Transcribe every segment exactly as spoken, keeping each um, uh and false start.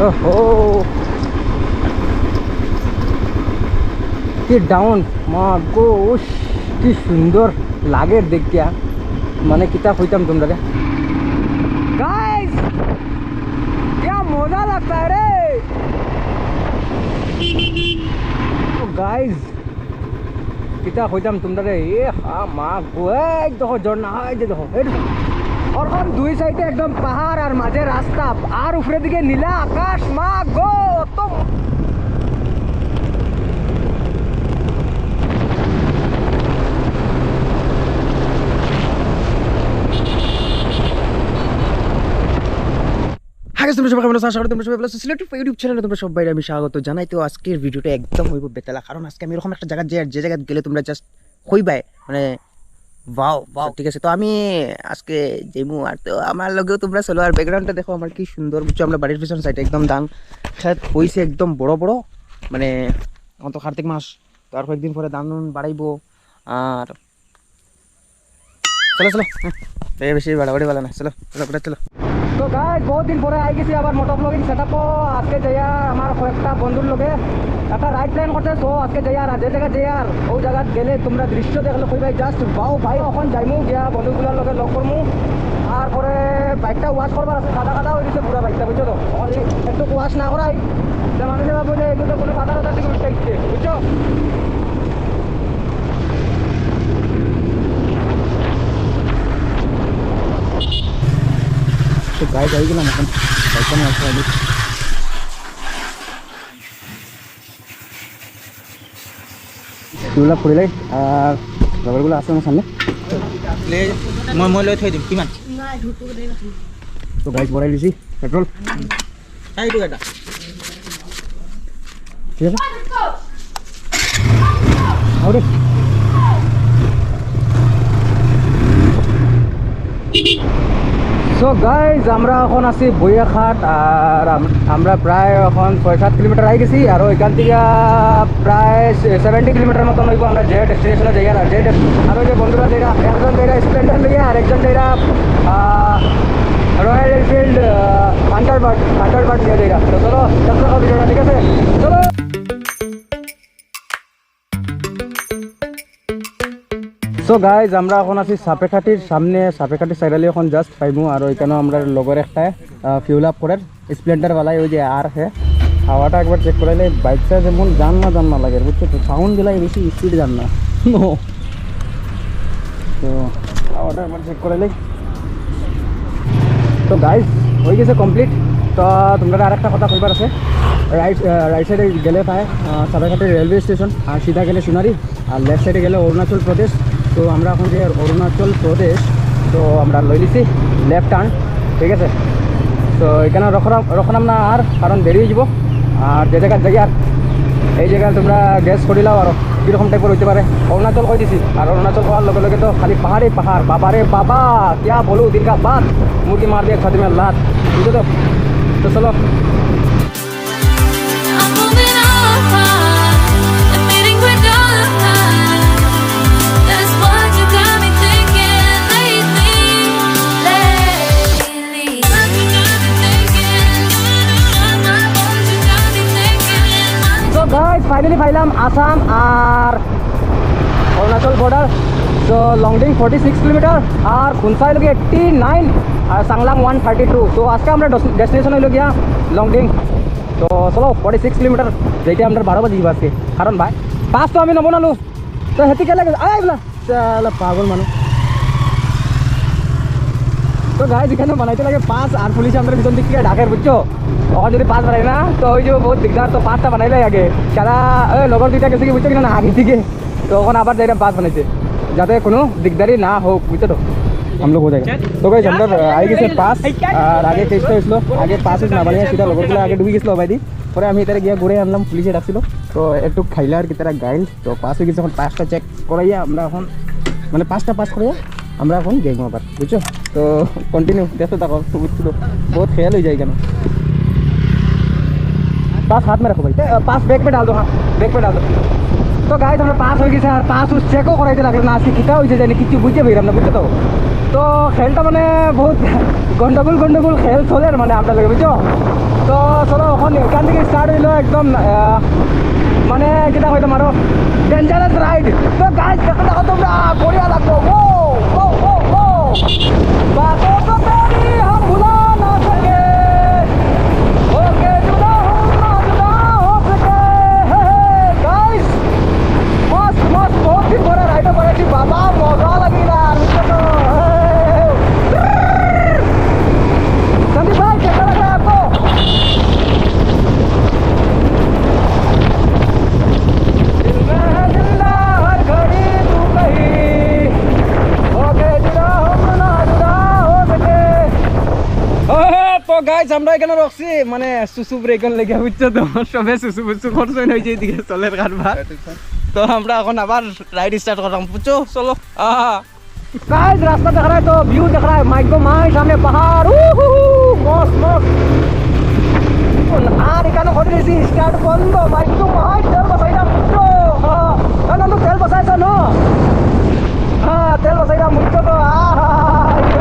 ওহো, কি ডাউন, মা গো, উস, কি সুন্দর লাগে দেখিয়া। মানে কিতা কইতাম তোমরা রে, গাইস, क्या मजा लगता है रे। গাইস, কিতা কইতাম তোমরা রে, এ হা মা গো, এই দেখো ঝর্ণা, এই যে দেখো, এই দেখো। ওরকম দুই সাইডে একদম পাহাড় আর মাঝে রাস্তা, আর উপরের দিকে নীলা আকাশ, মা গো, অত হাই গাইস, তোমরা সবাই কেমন আছো? আশা করি তোমরা সবাই ভালো আছো। সিলেটি YouTube চ্যানেলে তোমরা সবাইরে আমি স্বাগত জানাই। তো আজকের ভিডিওটা একদম হইব বেতালা, কারণ আজকে আমি এরকম একটা জায়গা যে, যে জায়গাত গেলে তোমরা জাস্ট কইবায়, মানে, ওয়াও ওয়াও, ঠিক আছে। তো আমি আজকে যাইমু, আর তো আমার লগেও তোমরা চলো। আর ব্যাকগ্রাউন্ডটা দেখো আমার কি সুন্দর, বুঝছো? আমরা বাড়ির পিছন সাইডে একদম ধান খেত হইছে, একদম বড় বড়, মানে, এখন তো কার্তিক মাস, তো আর কয়েকদিন পরে ধান বাড়াইবো। আর চলো, চলো। হুম। এই বেশি বাড়াবাড়ি বালা না। চলো, চলো, ঘুরে চলো। তো গাইস, বহুত দিন পরে আই গেছি আবার মোটো ব্লগিং সেটআপো। আজকে যাইয়ার আমার কয়েকটা বন্ধুর লগে একটা রাইড প্ল্যান করছে। তো আজকে যাইয়ার, আর যে জায়গা যাইয়ার, ওই জায়গাত গেলে তোমরা দৃশ্য দেখলে কইবায়, জাস্ট ওয়াও ভাই। এখন যাইমু গিয়া বন্ধুগুলার লগে লগ করমু। আর পরে বাইকটা ওয়াশ করবার আছে, কাদা কাদা হয়ে গেছে পুরা বাইকটা, বুঝছো তো? এখন একটু ওয়াশ না করাই, তে মানুষে ভাববো যে এগুলো কোনো কাদা কাদা থেকে উঠতে গেছে, বুঝছো? তো গাইস, আই গেলাম এখন। বাইকটা নিয়ে আসতে হবে। টুলা ফুরিলাই, আর রবারগুলো আছে আমার সামনে। লে, মই, মই লৈ থৈ দিম। কিমান? তো গাইস, ভরাই দিছি পেট্রোল। চাই টুক এটা। ঠিক আছে। আরে। সো গাইস, আমরা এখন আছি বইয়াঘাট, আর আম-, আমরা প্রায় এখন ছয় সাত কিলোমিটার আই গেছি, আর ওইখান থেকে প্রায় সেভেন্টি কিলোমিটার মতন হইব। আমরা যে ডেস্টিনেশনে যাই, আর যে ডেস-, আর ওই যে বন্ধুরা যারা, একজন যারা স্প্লেন্ডার নিয়ে, আর একজন যারা, আহ, রয়্যাল এনফিল্ড, আহ, থান্ডারবার্ড, থান্ডারবার্ড নিয়ে যারা। তো চলো, দেখতে থাকো ভিডিওটা, ঠিক আছে? চলো। সো গাইস, আমরা এখন আছি সাপেখাটির সামনে। সাপেখাটির সাইডালি এখন জাস্ট পাইমু, আর ওইখানেও আমরা লগর একটা, আহ, ফিউল আপ করার স্প্লেন্ডার বালাই, ওই যে আর হে। হাওয়াটা একবার চেক করাইলে বাইকটা যেমন জান না জান না লাগে, বুঝছো তো? সাউন্ড দিলাই বেশি স্পিড জান না। নো। তো হাওয়াটা একবার চেক করাইলে। তো গাইস, হয়ে গেছে কমপ্লিট। তো তোমরা আর একটা কথা কইবার আছে, রাইট, আহ, রাইট সাইডে গেলে পায়, আহ, সাপেখাটি রেলওয়ে স্টেশন, আর সিধা গেলে সোনারি, আর লেফট সাইডে গেলে অরুণাচল প্রদেশ। তো আমরা এখন যে অরুণাচল প্রদেশ, তো আমরা লই নিছি লেফট টার্ন, ঠিক আছে। তো এখানে রখলাম, রখলাম না আর, কারণ দেরি হয়ে যাব। আর যে জায়গায় যাই আর, এই জায়গায় তোমরা গেস করিলাও আর কিরকম টাইপের হইতে পারে। অরুণাচল কই দিছি, আর অরুণাচল কওয়ার লগে লগে তো খালি পাহাড়ে পাহাড়। বাবা রে বাবা, কিয়া বলো, দিন কা বাত, মুরগি মার দিয়ে ছাতি মে লাত, বুঝছো তো? তো চলো। I'm moving on, admitting we're done. That's what you got me thinking lately, lately. That's what you got me thinking. So guys, finally পাইলাম আসাম আর অরুণাচল বর্ডার। তো লংডিং ফর্টি সিক্স কিলোমিটার, আর খুনসা হইল গিয়া এইটটি নাইন, আর চাংলাং ওয়ান থার্টি টু। তো আজকে আমরা ডেস-, ডেস্টিনেশন হইল গিয়া লংডিং। তো চলো, ফর্টি সিক্স কিলোমিটার, যেটা আমরা বারো বাজে যাবো আজকে। কারণ ভাই, পাস তো আমি নব না লো, তো হেতি গেলে আয় বলা, শালা পাগল মানুষ। তো গাইস, এখানে বানাইতে লাগে পাস, আর পুলিশ আমাদের পিছন দিক থেকে ডাকের, বুঝছো? ওখানে যদি পাস বানাই না, তো ওই যে বহুত দিকদার, তো পাসটা বানাইলে আগে। সারা, এ, লগর দুইটা গেছে কি, বুঝছো কিনা, না, আগে দিকে। তো এখন আবার যাইরা পাস বানাইতে, যাতে কোনো দিকদারি না হোক, বুঝছো তো? हम लोग हो जाएगा। তো গাইস, আমরা, আহ, আই গেছে পাস, আর আগে চেষ্টা হয়েছিল, আগে পাস না বানিয়ে সেটা লগরগুলো আগে ঢুকে গেছিল ভাইদি। পরে আমি এটারে গিয়া ঘুরে আনলাম, পুলিশে ডাকছিল। তো একটু খাইলে আর কি তারা গাইল। তো পাস হয়ে গেছে, এখন পাসটা চেক করাইয়া আমরা এখন, মানে, পাসটা পাস করাইয়া আমরা এখন যাইমু আবার, বুঝছো? তো কন্টিনিউ দেখতে থাকো, বুঝছো তো? বহুত খেয়াল হয়ে যায় কেন। पास हाथ में रखो भाई। ए, पास बैग पे डाल दो, हाँ, बैग पे डाल दो। তো গাইস, আমরা পাস হয়ে গেছে, আর পাস উস চেকও করাইতে লাগলো না। আজকে কিতা হয়েছে জানি, কিছু বুঝতে পারলাম না, বুঝছো তো? তো খেলটা মানে বহুত গন্ডগোল গন্ডগোল খেল চলে মানে আমরা লগে, বুঝছো? তো চলো, এখান থেকে স্টার্ট হইলো একদম, আহ, মানে, কিতা কইতাম আরো, ডেঞ্জারাস রাইড। তো গাইস, দেখো, দেখো তোমরা, বড়িয়া লাগবো। ও, ও, ও, ও। बातों को तेरी हम भुला ना सके। होके जुदा हम ना जुदा हो सके। हे, हे, गाइस, मस्त, मस्त, बहुत दिन परे राइडो करेছি, বাবা, মজা লাগিলা, বুঝছো তো? সন্দীপ ভাই, कैसा लग रहा है आपको? दिल में है जिंदा हर घड़ी तू कहीं, होके जुदा हम ना जुदा हो सके। ও, তো গাইস, আমরা এখানে রকছি, মানে, সুসু ব্রেক অন লেগে, বুঝছো তো? সবে সুসু বুসু করছে না, ওই যে এদিকে চলের কারবার। তো আমরা এখন আবার রাইড স্টার্ট করলাম, বুঝছো? চলো। আহা। গাইস, রাস্তা দেখা যায় তো, ভিউ দেখা যায়, মাইগো মাই, সামনে পাহাড়, উহুহু, মস্ত, মস্ত। আর এখানে করে দিয়েছি স্টার্ট বন্ধ, মাইগো মাই, তেল বসাইলাম, বুঝছো? হ্যাঁ, না, না, তো তেল বসাইছো না? হ্যাঁ, তেল বসাইলাম, বুঝছো তো? আহা,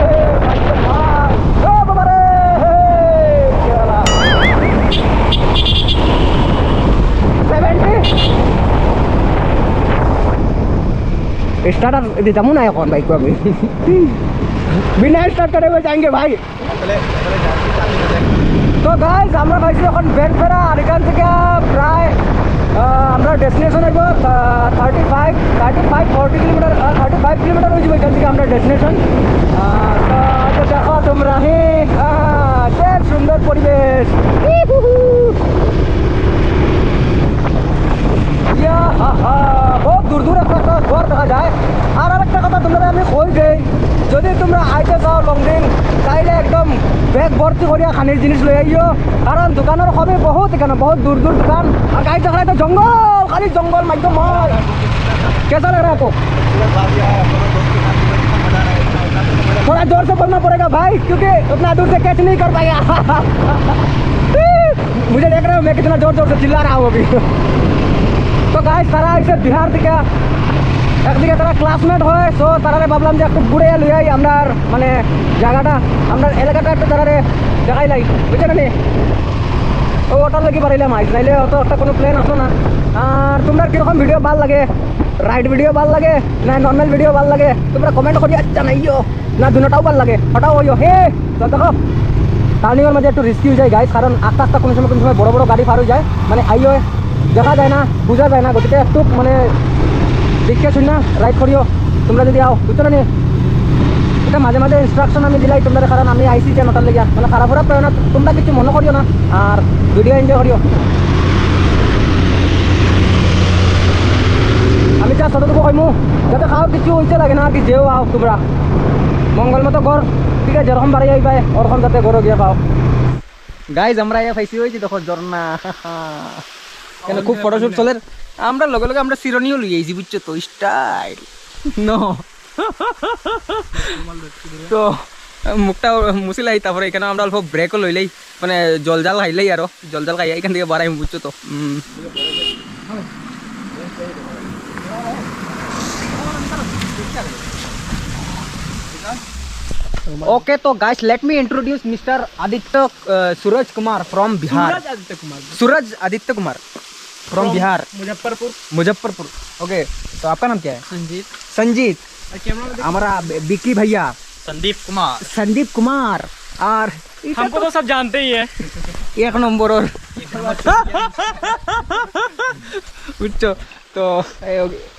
এ, মাইগো মাই। ও বাবা রে, হে, কি হলো? সেভেন্টি। স্টার্টার দিতাম না এখন বাইক আমি। বিনা স্টার্ট করে হুয়ে যাएंगे ভাই। তো গাইস, আমরা পাইছি এখন বেনফেরা, আর এখান থেকে প্রায়, আহ, আমরা ডেস্টিনেশন হইব thirty five, thirty five forty kilometre, thirty five kilometre হয়ে যাবে এখান থেকে আমরা ডেস্টিনেশন। তো, তো দেখো তোমরা, হে, আহ, যে সুন্দর পরিবেশ। ইয়া হা হা, বহুত দূর দূর একটা একটা ঘর দেখা যায়। আর আরেকটা কথা তোমরা আমি কই দেই, যদি তোমরা আইতে চাও লংডিং, তাইলে একদম ব্যাগ ভর্তি করিয়া খানির জিনিস লই আইও, কারণ দোকানের কমি বহুত এখানে, বহুত দূর দূর দোকান। আর গাইস দেখা যায় তো জঙ্গল, খালি জঙ্গল, মাইগো মাই। कैसा लग रहा है आपको? थोड़ा जोर से बोलना पड़ेगा भाई, क्योंकि उतना दूर से कैच नहीं कर पाएगा। मुझे देख रहे हो मैं कितना जोर जोर से चिल्ला रहा हूँ अभी। তো গাইস, তারা আইছে বিহার থেকে, একদিকে তারা ক্লাসমেট হয়, তো তারারে ভাবলাম যে একটু ঘুরে লই আই আমরার, মানে, জায়গাটা, আমরার এলাকাটা একটু তারারে দেখাইলাই, বুঝছো নি? তো ওটার লাগি বাড়াইলাম আইস, নাইলে অত একটা কোনো প্ল্যান আসলো না। আর তোমরা কিরকম ভিডিও ভালা লাগে, রাইড ভিডিও ভালা লাগে না নর্মাল ভিডিও ভালা লাগে, তোমরা কমেন্ট করিয়া জানাইও। না, দুটাও ভালা লাগে, ওটাও ওই, হে, তো দেখো, টার্নিংয়ের মাঝে একটু রিস্কি হয়ে যায় গাইস, কারণ আস্তে আস্তে কোনো সময় কোনো সময় বড় বড় গাড়ি পার হয়ে যায়, মানে হাইওয়ে দেখা যায় না, বোঝা যায় না, গতিকে একটু মানে দেখে শুনে রাইড করিও তোমরা যদি আও, বুঝছো না নি? এটা মাঝে মাঝে ইনস্ট্রাকশন আমি দিলাই তোমরা, কারণ আমি আইছি যে ওটার লেগে, মানে খারাপ খারাপ পাইও না, তোমরা কিছু মনে করিও না, আর ভিডিও এনজয় করিও। আমি যা ছোটটুকু কইমু, যাতে খাও কিছু হইতে লাগে না আর কি, যেও আও তোমরা। মঙ্গল মতো ঘর থেকে যেরকম বাড়ি আইবায়, ওরকম যাতে ঘরো গিয়া পাও। গাইস, আমরা আইয়া পাইছি ওই যে দেখো ঝর্ণা। কেন খুব ফটোশুট চলের। আমরা লগে লগে আমরা চিরনিও লই আইছি, বুঝছো তো, স্টাইল। নো। তো মুখটা মুছিলাই, তারপরে এখানে আমরা অল্প ব্রেকও লইলাই, মানে জল জাল খাইলাই আরো, জল জাল খাইয়া এখান থেকে বাড়াই, বুঝছো তো। উম। Okay, तो guys, let me introduce Mister Aditya, uh, सूरज कुमार from बिहार। सूरज आदित्य कुमार। सूरज आदित्य कुमार from बिहार। मुजफ्फरपुर। मुजफ्फरपुर। Okay, तो आपका नाम क्या है? संजीत। संजीत। और कैमरा में देखो। हमारा बि-, बिक्की भैया। संदीप कुमार। संदीप कुमार। और हमको तो सब जानते ही हैं। एक नंबर और বুঝছো? তো এ,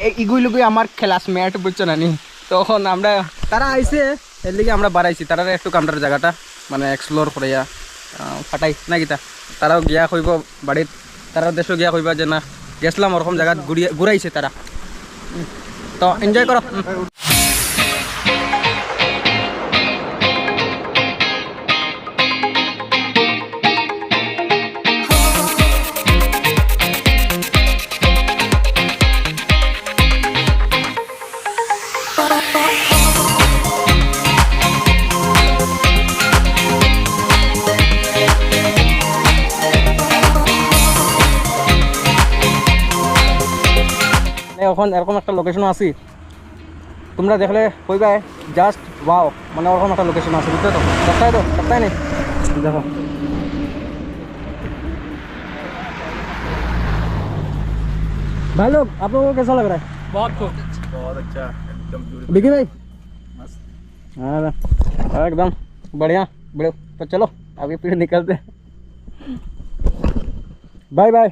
এ, ইগুই লুগুই আমার ক্লাসমেট, বুঝছো না নি? তখন আমরা, তারা আইছে, এর লিগে আমরা বাড়াইছি, তারা একটু কামটার জায়গাটা মানে এক্সপ্লোর করিয়া, আহ, ফাটাই না কিতা? তারাও গিয়া কইব বাড়িত, তারার দেশও গিয়া কইবা যে না, গেছলাম, ওরকম জায়গা ঘুরিয়া, ঘুরাইছে তারা। তো এনজয় করো। এখন এরকম একটা লোকেশনও আছি, তোমরা দেখলে কইবায়, "Just wow", মানে ওরকম একটা লোকেশন আছে, বুঝছো তো? দেখতায় তো, দেখতায় নি? দেখো। भाई लोग, आप लोगों को कैसा लग रहा है? बहुत खूब। बहुत अच्छा, एकदम beautiful। विकी भाई? मस्त। हाँ, एकदम बढ़िया। बड़े, तो चलो, अब ये फिर निकलते हैं। Bye bye.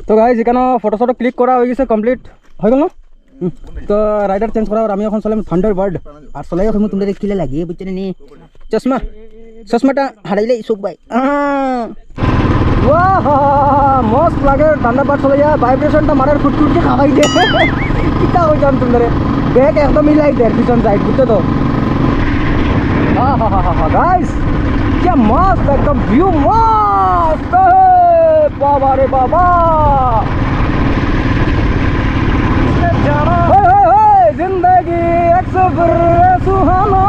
তো গাইস, এখানে ফটো ফটো ক্লিক করা হয়ে গেছে, কমপ্লিট হয়ে গেল না? হুম। তো রাইডার চেঞ্জ করা, আর আমি এখন চলাম থান্ডারবার্ড। আর চলাই এখন তোমরা কিলা লাগে, বুঝছো নি? চশমা, চশমাটা হারাইলে চোখ ভাই। আহ। ওয়াহ, মস্ত লাগে থান্ডারবার্ড চলাইয়া, ভাইব্রেশনটা মারার ফুটফুটকে খাওয়াই দে। কিতা কইতাম তোমরা? ব্রেক একদম মিলাই দে, পিছন সাইড, বুঝছো তো? আহা, গাইস, কি মস্ত একদম ভিউ, মস্ত। এ, বাবা রে বাবা। ওই, ওই, ওই, জিন্দেগি এক সফর সুহানা।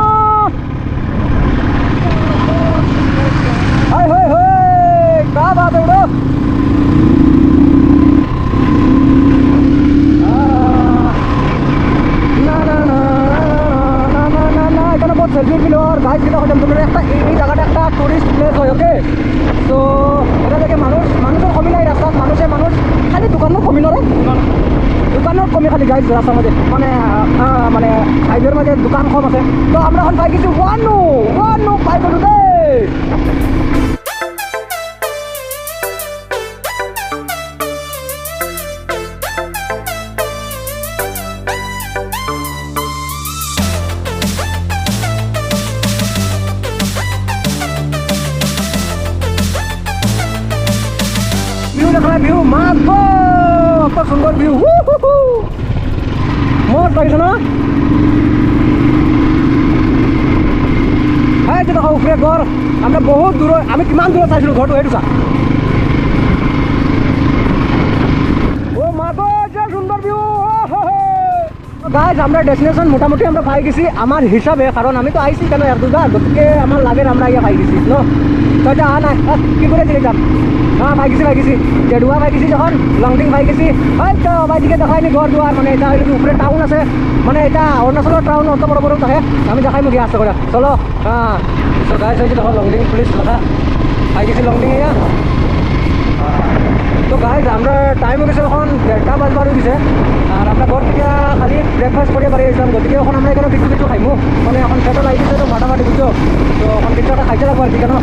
হায়, হায়, হায়, क्या बात है, bro? না, না, না, না, না, না, না, না, এখানে বহুত সেলফি উঠবিল। আর গাইস, কিতা কইতাম তোমরা, একটা, এই, এই জাগাটা একটা টুরিস্ট প্লেস হয়, ওকে? তো এটা দেখে মানুষ, মানুষের কমি নাই রাস্তাত, মানুষে মানুষ, খালি দোকানর কমি নরে, দোকানর কমি খালি গাইস রাস্তার মাঝে, মানে, আহ, মানে হাইওয়ের মাঝে দোকান কম আছে। তো আমরা এখন পাই কিছু ওয়ানু, ওয়ানু পাই কিছু দে। ভিউ দেখা, ভিউ, মা গো, কত সুন্দর ভিউ। হু, হু, হু। মজা লাগছে না? এই যে দেখো উপরে ঘর, আমরা বহুত দূরে, আমি কিমান দূরে চাইছিলাম ঘরটা, এইটো চা। ও মা গো, যে সুন্দর ভিউ। গাইস, আমরা ডেস্টিনেশন মোটামুটি আমরা পাই গেছি আমার হিসাবে, কারণ আমি তো আইছি কেন এক দুইবার, গতিকে আমার লাগের আমরা ইয়া পাই গেছি, নো? তো এটা আ নাই, আ, কি করে দিলে যাম? হ্যাঁ, পাই গেছি, পাই গেছি। জেডুয়া পাই গেছি যখন, লংডিং পাই গেছি। ওই তো, ভাই দিকে দেখায়নি ঘর দুয়ার, মানে এটা হইলো কি উপরে টাউন আছে, মানে এটা অরুণাচলর টাউন অত বড় বড় থাকে, আমি দেখাই মুখে আস্তে করে। চলো, হ্যাঁ। তো গাইস, ওই যে দেখো লংডিং পুলিশ লেখা, পাই গেছি লংডিং ইয়া। তো গাইস, আমরা টাইম হয়ে গেছে এখন দেড়টা বাজবার হয়ে গেছে। আর আমরা ঘর থেকে খালি ব্রেকফাস্ট করে বাড়ি আইছিলাম, গতিকে এখন আমরা এখানে কিছু কিছু খাইমু, মানে এখন পেটও লাগিছে তো ফাটাফাটি, বুঝছো? তো এখন কিছু একটা খাইতে লাগবো আর কি, কেন?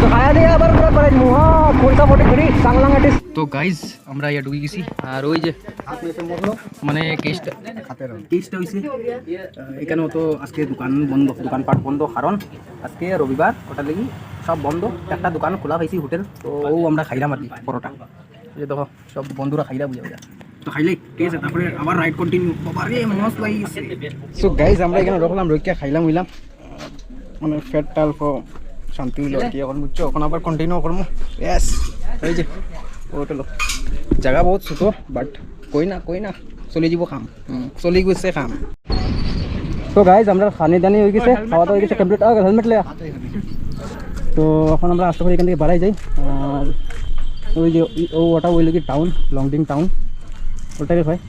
তো খাইয়া দিয়ে আবার ঘুরে বেড়াই দিমু। হ্যাঁ, ফুল সাপোর্টে ঘুরি, চাংলাং আর্টিস্ট। তো গাইস, আমরা ইয়া ঢুকে গেছি, আর ওই যে মানে কেসটা, কেসটা হইছে, আহ, এখানে তো আজকে দোকান বন্ধ, দোকানপাট বন্ধ, কারণ আজকে রবিবার, ওটা লাগি সব বন্ধ। একটা দোকান খোলা পাইছি, হোটেল, তো ও আমরা খাইলাম আর কি পরোটা। এই যে দেখো, সব বন্ধুরা খাইলা বুঝা বুঝা। তো খাইলে ঠিক আছে, তারপরে আবার রাইড কন্টিনিউ। বাবা রে, মস্ত লাগিছে। সো গাইস, আমরা এখানে রকলাম, রইকা খাইলাম হইলাম, মানে পেটটা অল্প শান্তি হইলো আর কি। এখন বুঝছো, এখন আবার কন্টিনিউ করবো। ইয়েস, এই যে হোটেল, জায়গা বহুত ছোট, বাট কই না, কই না, চলি যাব কাম। হুম, চলি গেছে কাম। তো গাইস, আমরা খানি দানি হয়ে গেছে, খাওয়া দাওয়া হয়ে গেছে কমপ্লিট। আগে হেলমেট লে। তো এখন আমরা আস্তে করে এখান থেকে বাড়াই যাই। আর ওই যে ও, ওটা ওই লোকের টাউন, লংডিং টাউন, ওটাকে হয়।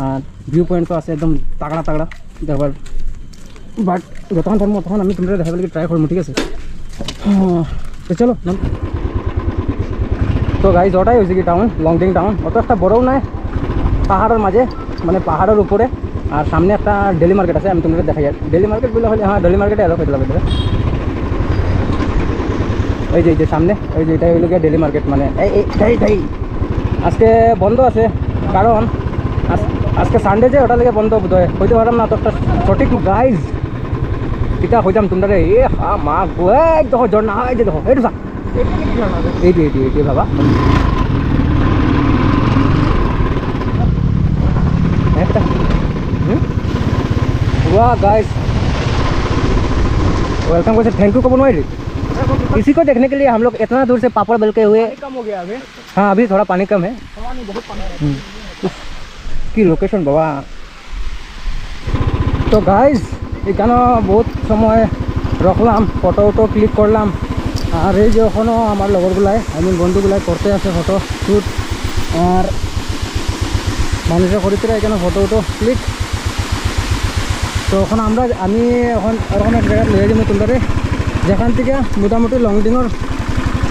আর ভিউ পয়েন্ট তো আছে একদম তাগড়া তাগড়া দেখবার, বাট যতক্ষণ পারবো তখন আমি তোমরা দেখাবার ট্রাই করবো, ঠিক আছে? হ্যাঁ, তো চলো, নাম। তো গাইস, ওটাই হয়েছে কি টাউন, লংডিং টাউন। অত একটা বড়ও নয়, পাহাড়ের মাঝে, মানে পাহাড়ের উপরে। আর সামনে একটা ডেলি মার্কেট আছে, আমি তোমরা দেখাই। আর ডেলি মার্কেট বলে হলে, হ্যাঁ, ডেলি মার্কেটে এলো পেটলা পেটে। এই যে, এই যে সামনে, এই যে এটাই হইলো গিয়া ডেলি মার্কেট, মানে এই, এই, এই, এই। আজকে বন্ধ আছে, কারণ আজ-, আজকে সানডে যে, ওটার লাগি বন্ধ বোধ হয়, কইতে পারলাম না অতটা সঠিক। গাইস, কিতা কইতাম তোমরা রে, এ হা মা গো, এই দেখো ঝর্ণা, এই যে দেখো, এইটা চা। এইটা, এইটা, এইটা বাবা। একটা। হুম? ওয়াহ, গাইস। ওয়েলকাম করছে, thank you কব নয় রে। इसी को देखने के लिए हम लोग इतना दूर से पापड़ बेल के हुए। पानी कम हो गया अभी। हाँ, अभी थोड़ा पानी कम है। हवा नहीं, बहुत पानी है। হুম। উফ, কি লোকেশন বাবা। তো গাইস, এখানে বহুত সময় রাখলাম, ফটো উটো ক্লিক করলাম। আর এই যে এখনো আমার লগরগুলাই, আই মিন বন্ধুগুলাই করতে আছে ফটো শ্যুট। আর মানুষের করিত্রা এখানে ফটো উটো ক্লিক। তো এখন আমরা, আমি এখন এরকম এক জায়গায় লইয়া যাবো তোমরারে, যেখান থেকে মোটামুটি লংডিংয়ের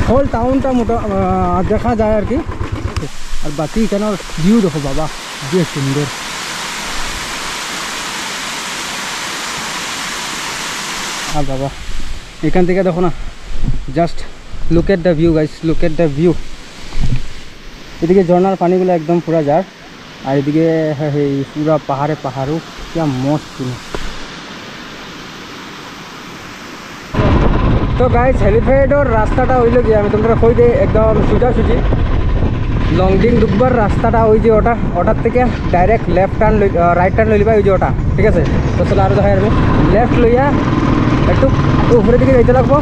হোল টাউনটা মোটা, আহ, দেখা যায় আর কি। আর বাকি ইখানর ভিউ দেখো বাবা, যে সুন্দর। আর বাবা, ইখান থাকি দেখো না, just look at the view guys, look at the view। এদিকে ঝর্ণার পানিগুলা একদম পুরা যার, আর এদিকে হে, হে, পুরা পাহাড়ে পাহাড়ও, কিয়া মস্ত তুমি। তো গাইস, হেলিপ্যাডর রাস্তাটা অইলো গিয়া, আমি তুমরারে কই দেই, একদম সোজাসুজি লংডিং ঢুকবার রাস্তাটা ওই যে ওটা, ওটার থাকি direct left turn, right turn লইলিবা ওই যে ওটা, ঠিক আছে? তো চলো আরো দেখাই আমি, লেফট লইয়া একটু উপরের দিকে যাইতে লাগবো।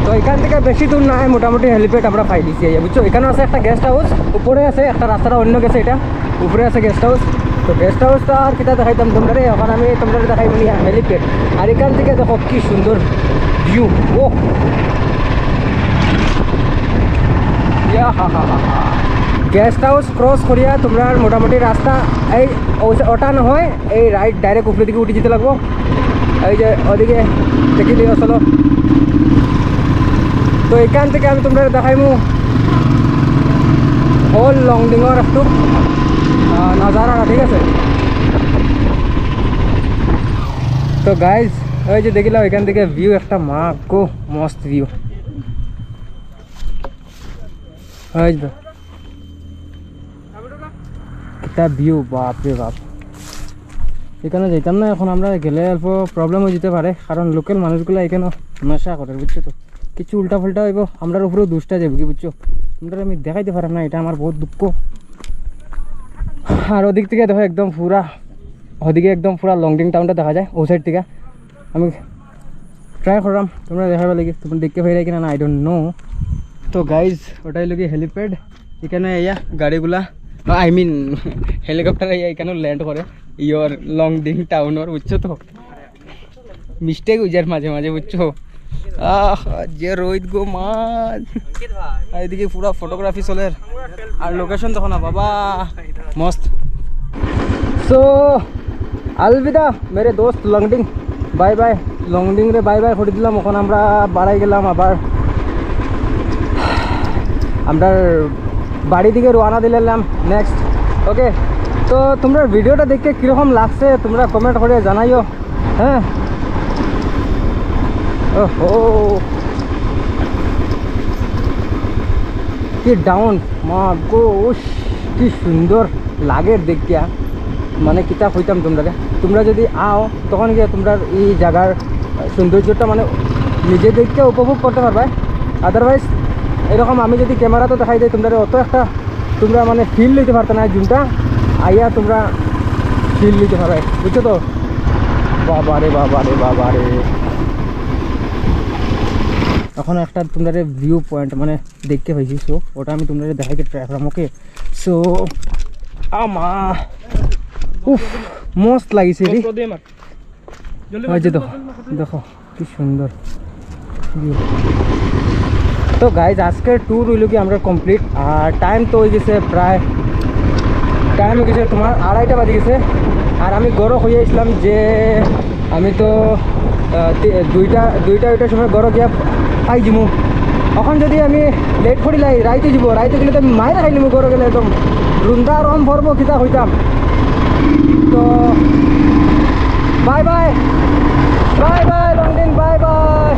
তো ইখান থাকি বেশি দূর নায়, মোটামুটি হেলিপ্যাড আমরা পাই দিছি, এই বুঝছো? ইখানো আছে একটা গেস্ট হাউস, উপরে আছে একটা, রাস্তাটা অন্য গেছে এটা, উপরে আছে গেস্ট হাউস। তো গেস্ট হাউস তো আর কিতা দেখাইতাম তুমরারে, অখন আমি তুমরারে দেখাইমু নি হেলিপ্যাড। আর ইখান থাকি দেখো কি সুন্দর ভিউ, ও ইয়া হা হা হা। গেস্ট হাউস ক্রস করিয়া তুমরার মোটামুটি রাস্তা এই ও-, ওটা না হয় এই রাইট ডাইরেক্ট উপরের দিকে উঠি যাইতে লাগবো। এই যে ওদিকে দেখি দিও, চলো। তো ইখান থাকি আমি তুমরারে দেখাইমু অল লংডিংর একটু, আহ, নাজারা, ঠিক আছে? তো গাইস, ওই যে দেখিলাও ইখান থাকি ভিউ একটা, মা গো, মস্ত ভিউ। ওই তো। কিতা ভিউ, বাপ রে বাপ। ইখানো যাইতাম না, অখন আমরা গেলে অল্প প্রবলেম অই যাইতে পারে, কারণ লোকাল মানুষগুলা ইখানো নেশা করে, বুঝছো তো? কিছু উল্টা পাল্টা অইবো, আমরার উপরেও দুষটা যাইবো কি, বুঝছো? তুমরারে আমি দেখাইতে পাররাম না, এটা আমার বহুত দুঃখ। আর ওদিক থাকি দেখো একদম পুরা, ওদিকে একদম পুরা লংডিং টাউনটা দেখা যায় ও সাইড থাকি। আমি ট্রাই কররাম তুমরারে দেখাইবার লাগি, তুমরা দেখতে পাইরায় কিনা না, I don't know। তো গাইস, ওটাই অইলো গি হেলিপ্যাড। ইখানো আইয়া গাড়িগুলা, I mean, হেলিকপ্টার আইয়া ইখানো ল্যান্ড করে ইয়র লংডিং টাউনর, বুঝছো তো? মিস্টেক অই যার মাঝে মাঝে, বুঝছো? আহ, যে রইদ গো মাঝ। আর এদিকে পুরা ফটোগ্রাফি চলের। আর লোকেশন দেখো না বাবা, মস্ত। So, আলবিদা মেরে দোস্ত লংডিং, বাই বাই। লংডিং রে বাই বাই করি দিলাম। অখন আমরা বাড়াই গেলাম আবার, আমরার বাড়ি দিকে রওনা দিলাম নেক্সট। ওকে, তো তুমরার ভিডিওটা দেখে কিরকম লাগছে তুমরা কমেন্ট করে জানাইও। হ্যাঁ, ওহো, কি ডাউন, মা গো, উস, কি সুন্দর লাগে দেখিয়া। মানে কিতা কইতাম তুমরারে, তুমরা যদি আও তখন গিয়া তুমরার এই জাগার সৌন্দর্যটা মানে নিজে দেখিয়া উপভোগ করতে পারবায়। আদারওয়াইজ এরকম আমি যদি ক্যামেরাতে দেখাই দেই তুমরারে, অত একটা তুমরা মানে ফিল লইতে পারতা না, জুমটা আইয়া তুমরা ফিল লইতে পারবায়, বুঝছো তো? বাবারে, বাবারে, বাবারে। অখন একটা তুমরারে ভিউ পয়েন্ট মানে দেখতে পাইছি, সো ওটা আমি তুমরারে দেখাইতে ট্রাই কররাম। ওকে, সো আমা, উফ, মস্ত লাগিছে রে। ওই যে দেখো, দেখো কি সুন্দর ভিউ। তো গাইজ, আজকের ট্যুর অইলো গি আমরার কমপ্লিট। আর টাইম তো অই গেছে প্রায়, টাইম অই গেছে তুমার আড়াইটা বাজি গেছে। আর আমি ঘরো কইয়া আইছলাম যে আমি তো, আহ, তি-, দুইটা, দুইটা, দুইটার সময় ঘরো গিয়া পাই যিমু। অখন যদি আমি লেট করিলাই, রাইত অই যিবো, রাইত অই গেলে তো আমি মাইর খাইলিমু ঘরো গেলে একদম। রুন্দা রম পড়বো, কিতা কইতাম। তো bye bye, bye bye Longding, bye bye.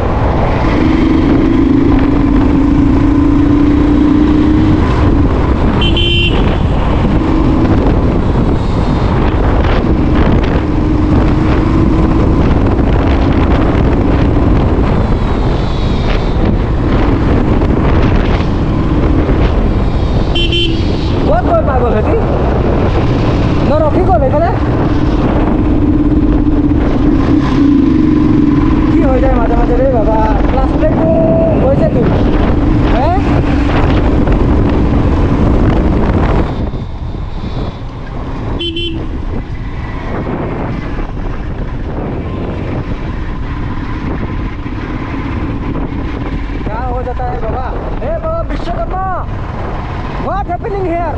কত বড় পাগল হয়েছি। নর, কি করলে এখানে? কি হয়ে যায় মাঝে মাঝে রে বাবা? ক্লাস প্লেট হয়েছে তুই, হ্যাঁ? क्या हो जाता है बाबा? ए बाबा विश्वकर्मा, what happening here?